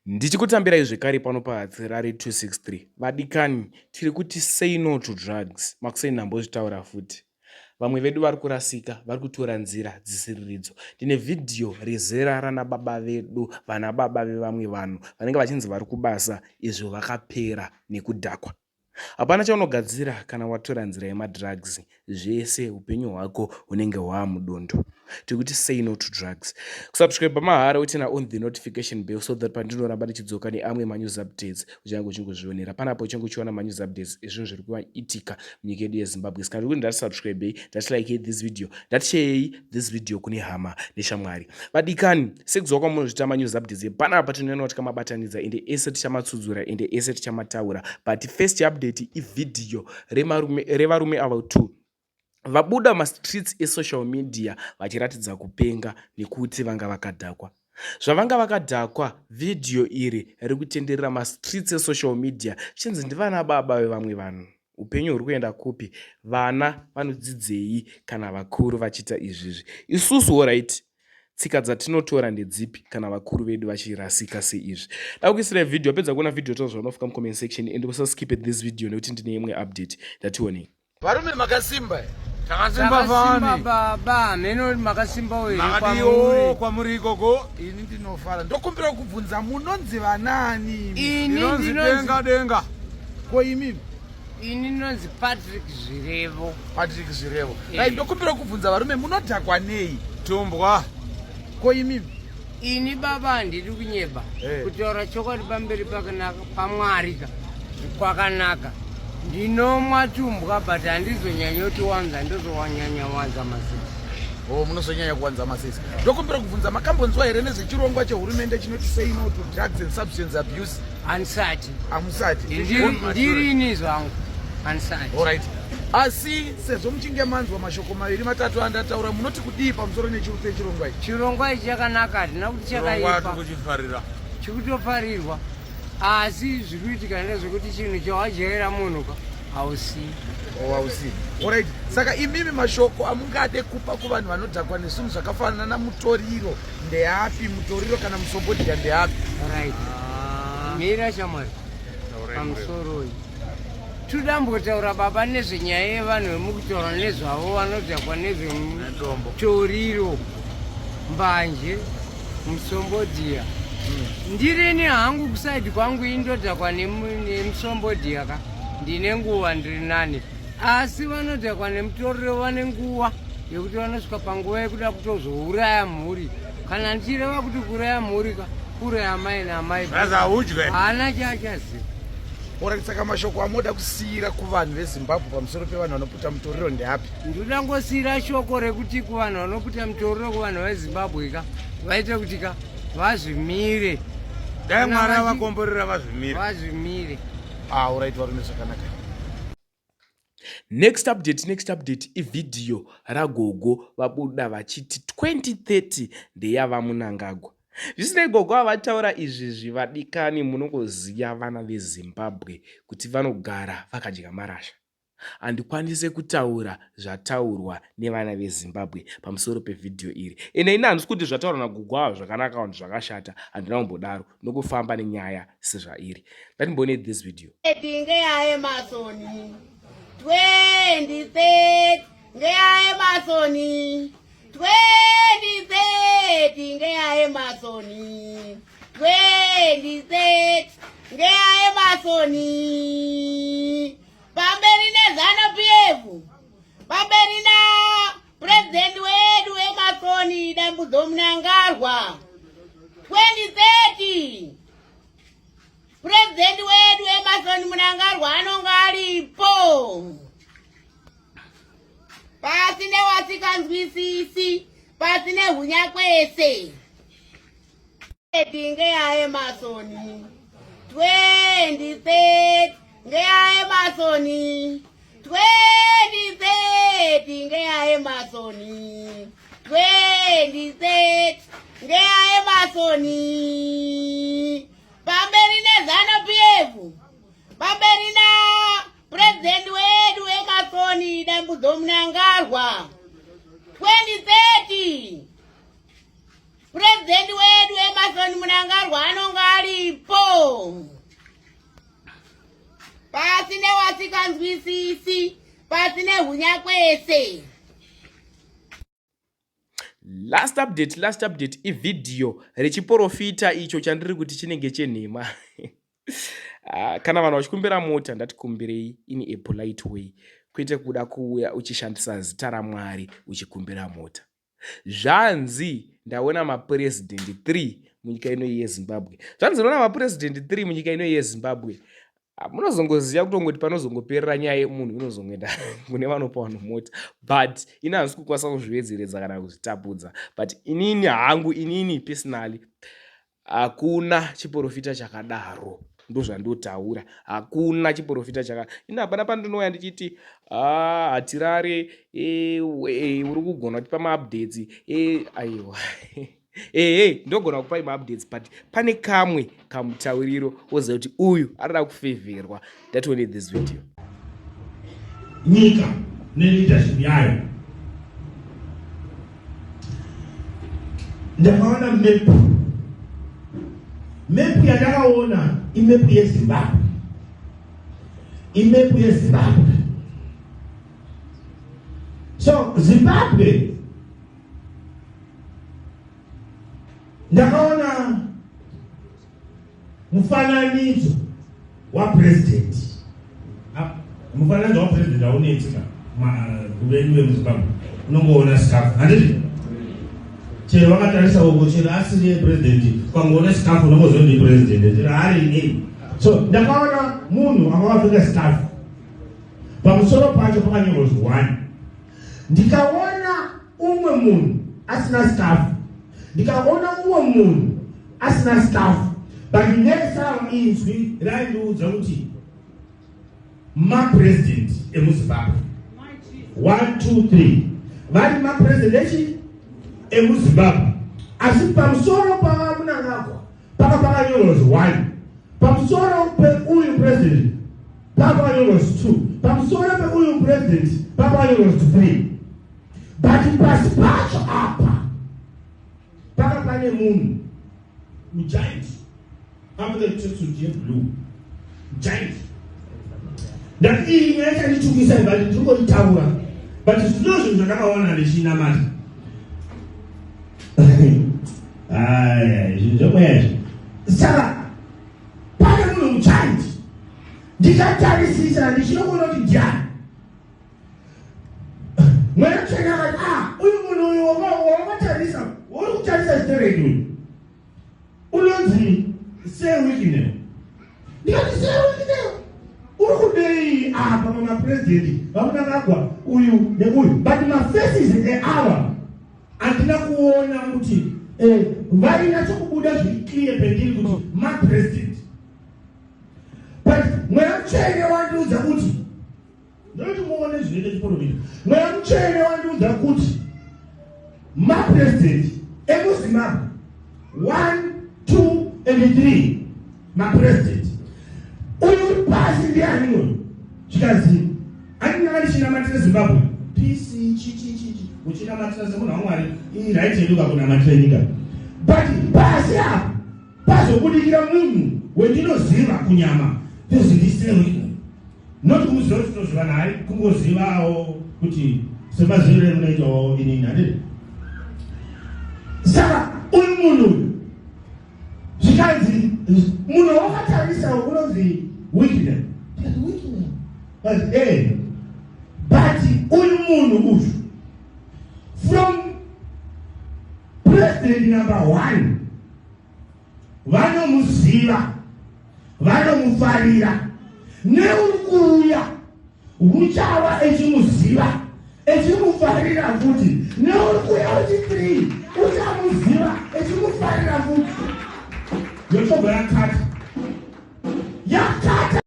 Ndichikutambirai zvekare pano paHatirari 263. Vadikani, tiri kuti say no to drugs. Makuseni ndambozvitaura futi. Vamwe vedu vari kurasika, vari kutora nzira dzisiriridzo. Ndine vhidhiyo rezera rana baba vedu, vana baba vevamwe vanhu vanenge vachinzi vari kubasa izvo vakapera nekudhakwa. Hapana chaunogadzira kana watora nzira yemadrugs, zvese upenyu hwako hunenge hwaamudondo. Tiri kuti say no to drugs. Kusubscribe mahara utina on the notification bell so that pandinoramba ndichidzoka neamwe manews updates uchange uchingozvionera. Panapo uchange uchiona manews updates ezvinhu zviri kuitika munyika yedu yeZimbabwe. Saka ndiri kuti ndatisubscribei, ndatilikei this video, ndatisharei this video kune hama neshamwari. Vadikani, sekuziva kwamunozviita manews updates epanapa tinoona tikamabatanidza ende ese tichamatsudzura ende ese tichamataura. But first update ivhidhiyo revarume ava two vabuda mastreets esocial media vachiratidza kupenga nekuti vanga vakadhakwa. Zvavanga vakadhakwa, vhidhiyo iri riri kutenderera mastreets esocial media zvichinzi ndivana baba vevamwe vanhu. Upenyu huri kuenda kupi? Vana vanodzidzei kana vakuru vachiita izvizvi? Isusu alright, tsika dzatinotora ndedzipi kana vakuru vedu vachirasika seizvi? Ndakuisirai vhidhiyo, apedza kuona vhidhiyo taura zvaunofunga mucomment section and usaskipe this video nekuti ndine imwe update. Ndationei. Varume makasimba here? Takasimba fani. Baba, mheno makasimba here Makadiwo kwamuri? kwamuri ikoko. Ini ndinofara. Ndokumbira kubvunza munonzi vanaani? Ini Ndinonzi ndinonzi denga denga. Ko imimi? Ini ndinonzi Patrick Zvirevo. Patrick Zvirevo. Eh. Right, ndokumbira kubvunza varume munodhakwa nei? Tumbwa. Ko imimi? Ini baba handidi kunyeba. Eh. Kutaura chokwadi pamberi pakanaka paMwari ka kwakanaka. Ndinomwa tumbwa but handizonyanyotiwanza, ndozowanyanya wanza masese. Oh, munozonyanya kuwanza masese. Ndokumbira kubvunza makambonzwa here nezvechirongwa chehurumende chinoti say no to drugs and substance abuse? Handisati. Hamusati. Ndirini zvangu. Handisati. Alright. Asi sezvo muchinge manzwa mashoko maviri matatu andataura munoti kudii pamusoro nechirongwa ichi? Chirongwa ichi chakanaka, handina kuti Chirongwa chakaipa. tikuchifarira. Chikutofarirwa. Asi zviri kuitika ndezvekuti chinhu chawajaira munhu ka hausii. Oh, hausi. Alright. Saka imimi mashoko amungade kupa kuvanhu vanodhakwa nezvinhu zvakafanana namutoriro ndeapi? Mutoriro kana musombodhiya ndeapi? Right. Mira shamwari. Pamusoroi. Tudambotaura baba nezvenyaya yevanhu vemukutaura nezvavo vanodhakwa nezvemutoriro, mbanje, musombodhiya. Ndirini hangu kusaidi kwangu indodhakwa nemusombodhiya ka ndine nguva ndiri nani, asi vanodhakwa nemutoriro vane nguva yekuti vanosvika panguva yekuda kutozouraya mhuri. Kana ndichireva kuti kuuraya mhuri ka kuuraya amai naamai haana chaachaziva. Alright, saka mashoko amoda kusiyira kuvanhu veZimbabwe pamusoro pevanhu vanoputa mutoriro ndeapi? Ndoda ngosiyira shoko rekuti kuvanhu vanoputa mutoriro, kuvanhu veZimbabwe ka vaite kuti ka vazvimire. Dai Mwari avakomborera vazvimire. Vazvimire. Ah, alright varume zvakanaka. Next update, next update ivhidhiyo ragogo vabuda vachiti 2030 ndeyavaMunangagwa. Zvisinei gogo avataura izvi zvivadikani munongoziva vana veZimbabwe kuti vanogara vakadya marasha. Handikwanise kutaura zvataurwa nevana veZimbabwe pamusoro pevhidhiyo iri. Ende ini handisi kuti zvataurwa nagogo ava zvakanaka kana zvakashata, handina kumbodaro nokufamba nenyaya sezvairi. Ngatimboonei this video. Ngeyaemasoni 2030, ngeyaemasoni 2030, ngeyaemasoni 2030, ngeyaemasoni. Pamberi neZANU PF, pamberi na president wedu Emasoni Dambudzo Mnangagwa. 2030 president wedu Emasoni Mnangagwa anonga aripo. Pasi newasikanzwisisi, pasi nehunyakwese. Ngeyaemasoni 2030, ngeyaemasoni 2030, ngeyaemasoni 2030, ngeyaemasoni. Pamberi neZANU PF, pamberi na president wedu Emasoni Dambudzo Mnangagwa. 2030 president wedu Emasoni Mnangagwa anonga aripo. Pasi newasikanzwisisi, pasi nehunyakwese. Last update, last update ivhidhiyo rechiporofita icho chandiri kuti chinenge chenhema. Ah, kana vanhu vachikumbira mota ndatikumbirei in a polite way kwete kuda kuuya uchishandisa zita ramwari uchikumbira mota. Zvanzi ndaona mapurezidendi 3 munyika ino yezimbabwe. Zvanzi ndaona mapurezidendi 3 munyika ino yezimbabwe. Ah, munozongoziva kutongoti panozongoperera nyaya yemunhu inozongoenda kune vanopa vanhu mota, but ini handisi kukwanisa kuzviwedzeredza kana kuzvitapudza, but inini hangu, inini personally, hakuna chiprofita chakadaro. Ndozvandotaura, hakuna chiprofita chaka ini hapana pandinouya ndichiti ah, hatirare e, e, uri kugona kutipa maupdates e, aiwa ehe ndogona kupai maupdates, but pane kamwe kamutauriro woziva kuti uyu arida kufevherwa. Ndatione this video. Nyika neleadership yayo, ndakaona mepu. Mepu yandakaona imepu yeZimbabwe, imepu yeZimbabwe. So Zimbabwe, ndakaona mufananidzo wapresident. Mufananidzo wapresident haunetsi ka kuvedu vemuZimbabwe, unongoona scarf, handiti? Chero vakatarisa uko, chero asiri president, ukangoona scarf unongoziva ndi president, chero ari nei. So ndakaona munhu anga akapfeka scarf, pamusoro pacho pakanyorwa kuti one. Ndikaona umwe munhu asina scarf, ndikaona umwe munhu asina scarf, but nesawa inzwi raindiudza kuti mapresident emuZimbabwe 1 2 3 vari mapresident echi emuZimbabwe, asi pamusoro pavaMnangagwa paka pakanyorwa kuti 1, pamusoro peuyu president paka pakanyorwa kuti 2, pamusoro peuyu president paka pakanyorwa kuti 3, but pasi pacho apa paka pane munhu mugiant apfeka tracksuit yeblue, giant. Ndati iyi nyaya chanditukisa, but ndiri kuitaura, but zvino zvinhu zvandakaona ndichinamata, aya zvinhu zvemweya izvi. Saka pane munhu mugiant, ndichatarisisa ndichinokuona kuti ndiani. Mweya Mutsvene akati, ah, uyu munhu uyu wawakatarisa, uri kutarisa zitereki, uyu unonzi Sir Wicknell. Ndikati, Sir Wicknell uri kudei apa pamapurezidendi vaMnangagwa uyu neuyu? But mafaces eava handina kuona kuti vainatsokubuda zviri clear pendiri kuti mapresident, but Mweya Mutsvene wandiudza kuti, ndinoti muone zvinoita chiprofita, Mweya Mutsvene wandiudza kuti mapresident emuZimbabwe 1 2 and 3 mapresident. Uyu uri pasi ndiani uyu? Zvikazi andinanga ndichinamatira Zimbabwe pc chichichichi, uchinamatira semunhu waMwari, iright yedu kakunamatira nyika, but pasi apa pazobudikira munhu wendinoziva kunyama, tozindisei not kumuziva kuti tinoziva naye, kungozivawo kuti semaziviro emunoitawo inini, handiti? Saka uyu munhu uyu, zvikanzi munhu wakatarisa unonzi Wicknell. Tikati, Wicknell? But but uyu munhu uyu, from president number one, vanomuziva, vanomufarira, neuri kuuya uchava echimuziva echimufarira futi, neuri kuuya wechi3 uchamuziva echimufarira futi. Yochobva yakata yakata.